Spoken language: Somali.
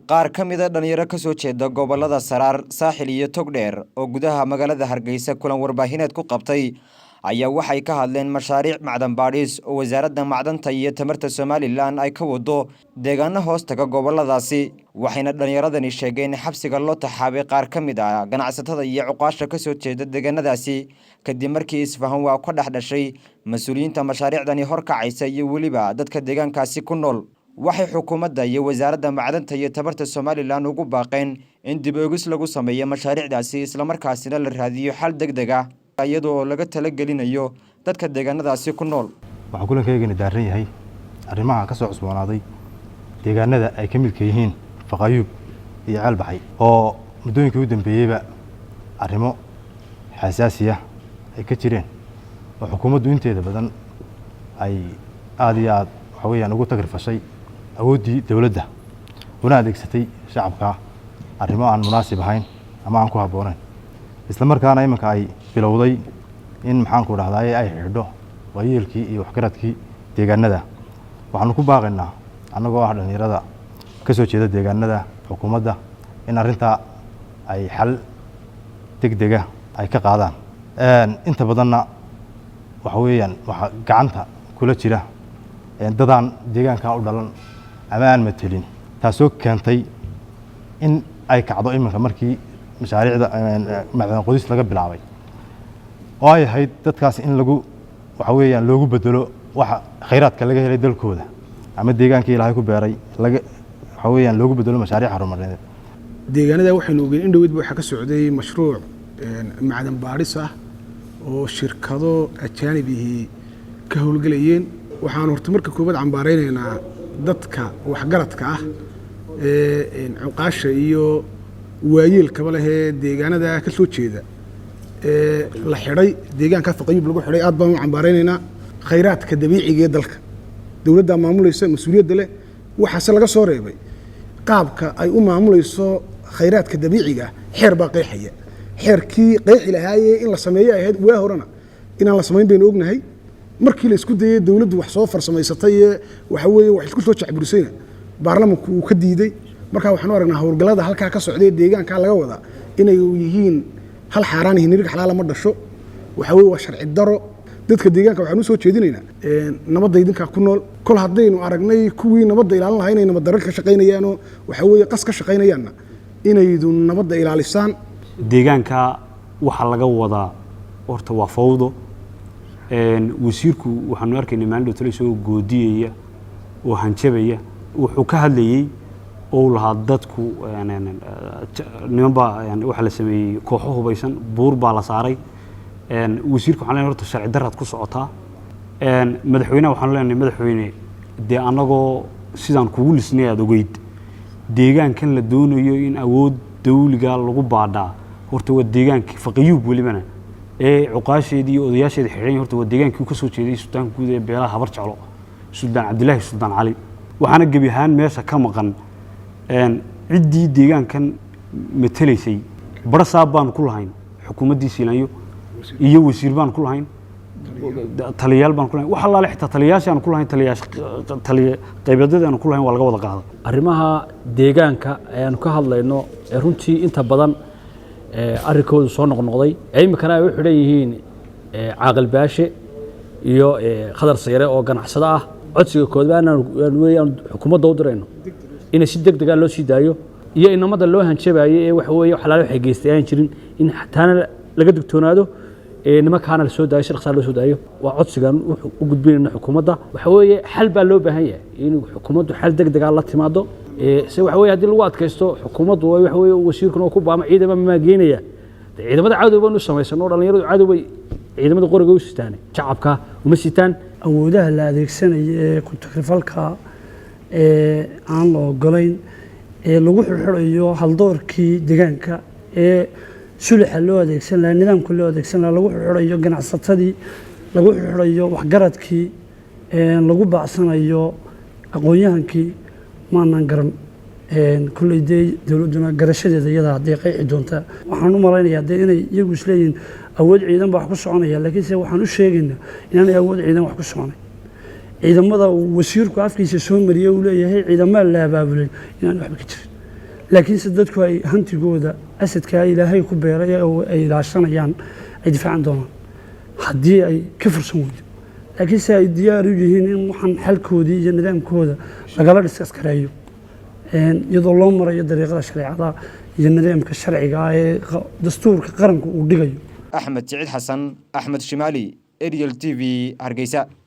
Qaar ka mid a dhalinyaro ka soo jeeda gobolada Saraar, Saaxil iyo Togdheer oo gudaha magaalada Hargeysa kulan warbaahineed ku qabtay ayaa waxay ka hadleen mashaariic macdan baadhis oo Wasaaradda Macdanta iyo Tamarta Somalilan ay ka wado deegaano hoos taga goboladaasi. Waxayna dhalinyaradani sheegeen in xabsiga loo taxaabay qaar ka mid ah ganacsatada iyo cuqaasha ka soo jeeda deegaanadaasi, kadib markii isfahan waa ka dhex dhashay mas-uuliyiinta mashaariicdani horkacaysa iyo weliba dadka deegaankaasi ku nool. Waxay xukuumadda iyo Wasaaradda Macdanta iyo Tamarta Somalilan ugu baaqeen in dib oogis lagu sameeyo mashaariicdaasi, islamarkaasina la raadiyo xal deg deg ah, iyadoo laga talagelinayo dadka deegaanadaasi ku nool. Waxaa kulankaygani daaran yahay arrimaha ka soo cusboonaaday deegaanada ay ka midka yihiin Faqayuub iyo Ceelbaxay, oo muddooyinkii u dambeeyeyba arrimo xasaasi ah ay ka jireen, oo xukuumaddu inteeda badan ay aada iyo aada waxa weeyaan ugu tagrifashay awooddii dowladda, una adeegsatay shacabka arrimo aan munaasib ahayn ama aan ku habboonayn, isla markaana iminka ay bilowday in, maxaanku dhahdaye, ay xidho waayeelkii iyo waxgaradkii deegaanada. Waxaanu ku baaqaynaa, annagoo ah dhallinyarada ka soo jeeda deegaanada, xukuumadda in arrintaa ay xal deg dega ay ka qaadaan. Inta badanna waxa weeyaan waxaa gacanta kula jira dadaan deegaankaa u dhalan ama aan matelin, taasoo keentay in ay kacdo iminka markii mashaariicda macdan qodis laga bilaabay, oo ay ahayd dadkaas in lagu, waxa weeyaan, loogu bedelo waxa khayraadka laga helay dalkooda ama deegaankii Ilaahay ku beeray laga, waxa weeyaan, loogu bedelo mashaariic horumarineed. Deegaanada waxaynu ogeyn in dhoweydba waxaa ka socday mashruuc macdan baadhis ah oo shirkado ajaanibihii ka howlgelayeen. Waxaan horta marka koowaad cambaaraynaynaa dadka waxgaradka ah ee cuqaasha iyo waayeelkaba lehee deegaanada ka soo jeeda ee la xidhay, deegaanka Faqayuub lagu xidhay. Aad baan u cambaaraynaynaa. Khayraadka dabiiciga ee dalka dowladdaa maamulaysa, mas-uuliyadda leh. Waxaase laga soo reebay qaabka ay u maamulayso khayraadka dabiiciga. Xeer baa qeexaya. Xeerkii qeexi lahaayee in la sameeyo ay ahayd waa horena inaan la samayn baynu ognahay. Markii la isku dayey, dowladdu wax soo farsamaysatay ee waxa weeye wax isku soo jacburisayna, baarlamanku uu ka diiday. Marka waxaan u aragnaa howlgallada halkaa ka socday ee deegaankaa laga wadaa inay yihiin hal xaaraan ihi nirig xalaala ma dhasho. Waxa weye waa sharci daro. Dadka deegaanka waxaan u soo jeedinaynaa nabadda idinkaa ku nool. Kol haddaynu aragnay kuwii nabadda ilaalin lahaa inay nabad darro ka shaqaynayaanoo, waxa weeye, qas ka shaqaynayaanna, inaydu nabadda ilaalisaan. Deegaanka waxaa laga wadaa horta waa fawdo. Wasiirku waxaanu arkaynay maalin dhowtole isagoo goodiyaya oo hanjabaya. Wuxuu ka hadlayey oo uu lahaa dadku niman baa waxaa la sameeyey kooxo hubaysan, buur baa la saaray. Wasiirka waxaan leenahay horta sharci daraad ku socotaa. Madaxweynaha waxaanu leenahay, madaxweyne, dee annagoo sidaan kugu lisnay aada ogeyd, deegaankan la doonayo in awood dawliga lagu baadhaa horta waa deegaankii Faqiyuub, welibana ee cuqaasheedii iyo odayaasheedii xidhan. Horta waa deegaankii uu ka soo jeeday suldaanka guud ee beelaha Habar Jeclo, Suldaan Cabdilaahi Suldaan Cali. Waxaana gebi ahaan meesha ka maqan ciddii deegaankan matelaysay. Barasaab baanu ku lahayn xukuumaddii Siilaanyo, iyo wasiir baanu ku lahayn, taliyayaal baan ku lahayn. Wax allaale xitaa taliyayaasha aanu ku lahayn, taliyayaasha taliya qaybeedyada aanu ku lahayn waa laga wada qaaday. Arrimaha deegaanka ayaanu ka hadlayno ee runtii inta badan arrinkoodu soo noqnoqday, ee iminkana ay u xidhan yihiin Caaqil Baashe iyo Khadar Sayre oo ganacsado ah, codsiga koodbaan weeyaan xukuumadda u dirayno inay si deg dega loo sii daayo, iyo inamada loo hanjabaayey ee waxa weeye wax alaale waxay geystay aan jirin in taana laga digtoonaado, ee nimankaana la soo daayo, si dhaqsaa loo soo daayo. Waa codsigan u gudbinayna xukuumadda. Waxa weeye xal baa loo baahan yahay, in xukuumaddu xal deg dega la timaado. Se waxa weeye haddii lagu adkaysto xukuumaddu, waxa weeye wasiirkuna uu ku baamo ciidama maageynaya, ciidamada cadow baynu samaysano oo dhalinyaradu cadow bay ciidamada qoriga u sitaan, shacabka uma sitaan. Awoodaha la adeegsanayo ee ku-tagrifalka ee aan la ogolayn ee lagu xirxirayo haldoorkii deegaanka ee suluxa loo adeegsan lahaa, nidaamka loo adeegsan lahaa, lagu xirxirayo ganacsatadii, lagu xirxirayo waxgaradkii, lagu baacsanayo aqoon-yahankii, maanaan garan. Kolley dee dowladduna garashadeeda iyada hadday qeexi doontaa. Waxaan u malaynayaa dee inay iyagu isleeyihiin awood ciidan baa wax ku soconaya, laakiinse waxaan u sheegaynaa inaanay awood ciidan wax ku soconay. Ciidamada uu wasiirku afkiisa soo mariyey uu leeyahay ciidamaa la abaabulay inaan waxba ka jirin. Laakiinse dadku ay hantigooda asadkaa Ilaahay ku beeray oo ay ilaashanayaan ay difaacan doonaan haddii ay ka fursan weydo, laakiinse ay diyaar u yihiin in waxaan xalkoodii iyo nidaamkooda lagala dhiskaskareeyo iyadoo loo marayo dariiqada shareecada iyo nidaamka sharciga ah ee dastuurka qaranku uu dhigayo. Axmed Siciid Xasan, Axmed Shimaali, Ariel TV, Hargeysa.